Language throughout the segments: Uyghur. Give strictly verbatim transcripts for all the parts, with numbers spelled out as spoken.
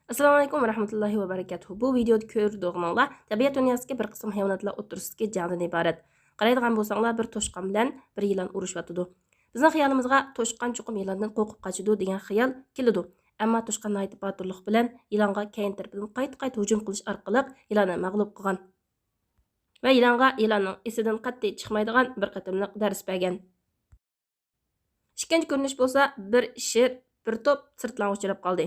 ئەسسالامۇئەلەيكۇم ۋەرەھمەتۇللاھى ۋەبەرىكاتۇھۇ. بۇ ۋىدېئودا كۆرىدىغىنىڭلار تەبىئەت دۇنياسىدىكى بىر قىسىم ھايۋاناتلار ئوتتۇرىسىدىكى جەڭدىن ئىبارەت. قارايدىغان بولساڭلار، بىر توشقان بىلەن بىر يىلان ئۇرۇشۇۋاتىدۇ. بىزنىڭ خىيالىمىزغا توشقان چوقۇم يىلاندىن قورقۇپ قاچىدۇ دېگەن خىيال كېلىدۇ. ئەمما توشقان ناھايىتى باتۇرلۇق بىلەن يىلانغا كەينى تەرىپىدىن قايتا-قايتا ھۇجۇم قىلىش ئارقىلىق يىلاننى مەغلۇپ قىلغان ۋە يىلانغا يىلاننىڭ ئېسىدىن قەتئىي چىقمايدىغان بىر قېتىملىق دەرس بەرگەن. ئىككىنچى كۆرۈنۈش بولسا بىر شىر، بىر توپ سىرتلانغا ئۇچراپ قالدى.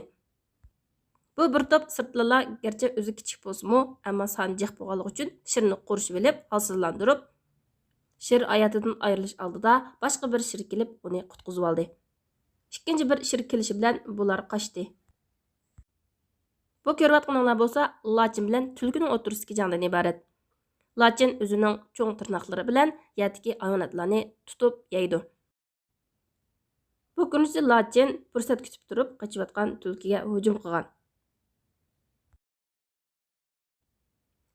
بۇ بىر توپ سىرتلانلار گەرچە ئۆزى كىچىك بولسىمۇ، ئەمما سانى جىق بولغانلىقى ئۈچۈن شىرنى قورشىۋېلىپ، ھالسىزلاندۇرۇپ، شىر ھاياتىدىن ئايرىلىش ئالدىدا باشقا بىر شىر كېلىپ ئۇنى قۇتقۇزۇۋالدى. ئىككىنچى بىر شىر كېلىشى بىلەن بۇلار قاچتى. بۇ كۆرۈۋاتقىنىڭلار بولسا لاچىن بىلەن تۈلكىنىڭ ئوتتۇرىسىدىكى جەڭدىن ئىبارەت. لاچىن ئۆزىنىڭ چوڭ تىرناقلىرى بىلەن يەردىكى ھايۋاناتلارنى تۇتۇپ يەيدۇ. بۇ كۆرۈنۈشتە لاچىن پۇرسەت كۈتۈپ تۇرۇپ قېچىۋاتقان تۈلكىگە ھۇجۇم قىلغان.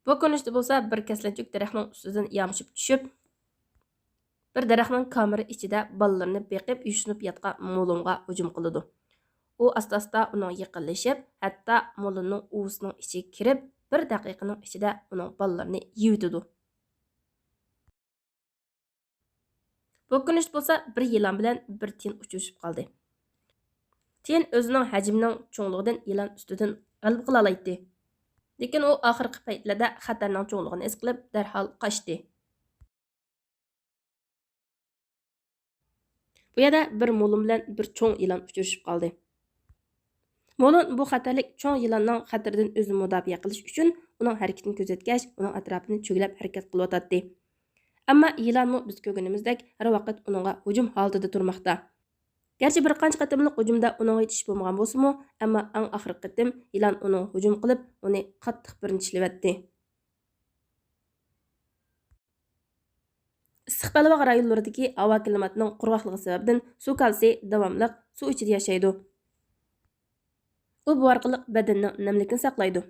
بۇ كۆرۈنۈشتە بولسا بىر كەسلەنچۈك دەرەخنىڭ ئۈستىدىن يامىشىپ چۈشۈپ، بىر دەرەخنىڭ كامىرى ئىچىدە بالىلىرىنى بېقىپ يوشۇنۇپ ياتقان مولۇنغا ھۇجۇم قىلىدۇ. ئۇ ئاستا-ئاستا ئۇنىڭغا يېقىنلىشىپ، ھەتتا مولۇننىڭ ئۇۋىسىنىڭ ئىچىگە كىرىپ، بىر دەقىقىنىڭ ئىچىدە ئۇنىڭ بالىلىرىنى يەۋېتىدۇ. بۇ كۆرۈنۈشتە بولسا بىر يىلان بىلەن بىر تىيىن ئۇچرىشىپ قالدى. تىيىن ئۆزىنىڭ ھەجمىنىڭ چوڭلۇقىدىن يىلان ئۈستىدىن غەلىبە قىلالايتتى. لېكىن ئۇ ئاخىرقى پەيتلەردە خەتەرنىڭ چوڭلۇقىنى ھېس قىلىپ، دەرھال قاچتى. بۇ يەردە بىر مولۇن بىلەن بىر چوڭ يىلان ئۇچرىشىپ قالدى. مولۇن بۇ خەتەرلىك چوڭ يىلاننىڭ خەتىرىدىن ئۆزىنى مۇداپىئە قىلىش ئۈچۈن ئۇنىڭ ھەرىكىتىنى كۆزەتكەچ، ئۇنىڭ ئەتراپىنى چۆگىلەپ ھەرىكەت قىلىۋاتاتتى. ئەمما يىلانمۇ بىز كۆرگىنىمىزدەك ھەر ۋاقىت ئۇنىڭغا ھۇجۇم ھالىتىدە تۇرماقتا. گەرچە بىر قانچە قېتىملىق ھۇجۇمدا ئۇنىڭغا ھېچ ئىش بولمىغان بولسىمۇ، ئەمما ئەڭ ئاخىرقى قېتىم يىلان ئۇنىڭغا ھۇجۇم قىلىپ، ئۇنى قاتتىق بىرنى چىشلىۋەتتى. ئىسسىق بەلباغ رايونلىرىدىكى ھاۋا كىلىماتىنىڭ قۇرغاقلىقى سەۋەبىدىن سۇ كالىسى داۋاملىق سۇ ئىچىدە ياشايدۇ. ئۇ بۇ ئارقىلىق بەدەننىڭ نەملىكىنى ساقلايدۇ.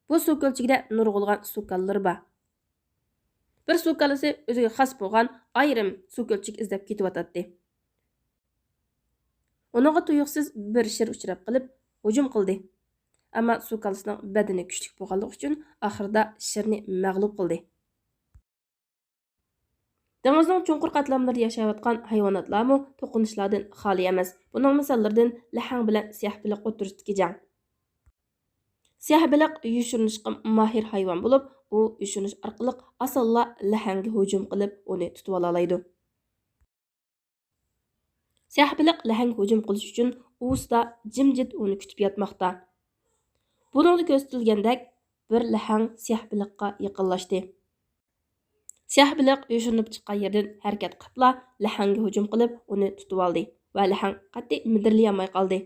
بۇ سۇ كۆلچىكىدە نۇرغۇنلىغان سۇ كالىلىرى بار. بىر سۇ كالىسى ئۆزىگە خاس بولغان ئايرىم سۇ كۆلچىكى ئىزدەپ كېتىۋاتاتتى. ئۇنىڭغا تۇيۇقسىز بىر شىر ئۇچراپ قېلىپ ھۇجۇم قىلدى. ئەمما سۇ كالىسىنىڭ بەدىنى كۈچلۈك بولغانلىقى ئۈچۈن ئاخىرىدا شىرنى مەغلۇپ قىلدى. دېڭىزنىڭ چوڭقۇر قاتلاملىرىدا ياشاۋاتقان ھايۋاناتلارمۇ توقۇنۇشلاردىن خالىي ئەمەس. بۇنىڭ مىساللىرىدىن لەھەڭ بىلەن سىياھ بېلىق ئوتتۇرىسىدىكى جەڭ. سىياھ بېلىق يوشۇرۇنۇشقا ماھىر ھايۋان بولۇپ، ئۇ يوشۇرۇنۇش ئارقىلىق ئاسانلا لەھەڭگە ھۇجۇم قىلىپ، ئۇنى تۇتۇۋالالايدۇ. سىياھ بېلىق لەھەڭگە ھۇجۇم قىلىش ئۈچۈن ئۇۋىسىدا جىمجىت ئۇنى كۈتۈپ ياتماقتا. بۇنىڭدا كۆرسىتىلگەندەك، بىر لەھەڭ سىياھ بېلىققا يېقىنلاشتى. سىياھ بېلىق يوشۇرۇنۇپ چىققان يېرىدىن ھەرىكەت قىلىپلا لەھەڭگە ھۇجۇم قىلىپ، ئۇنى تۇتۇۋالدى ۋە لەھەڭ قەتئىي مىدىرلىيالماي قالدى.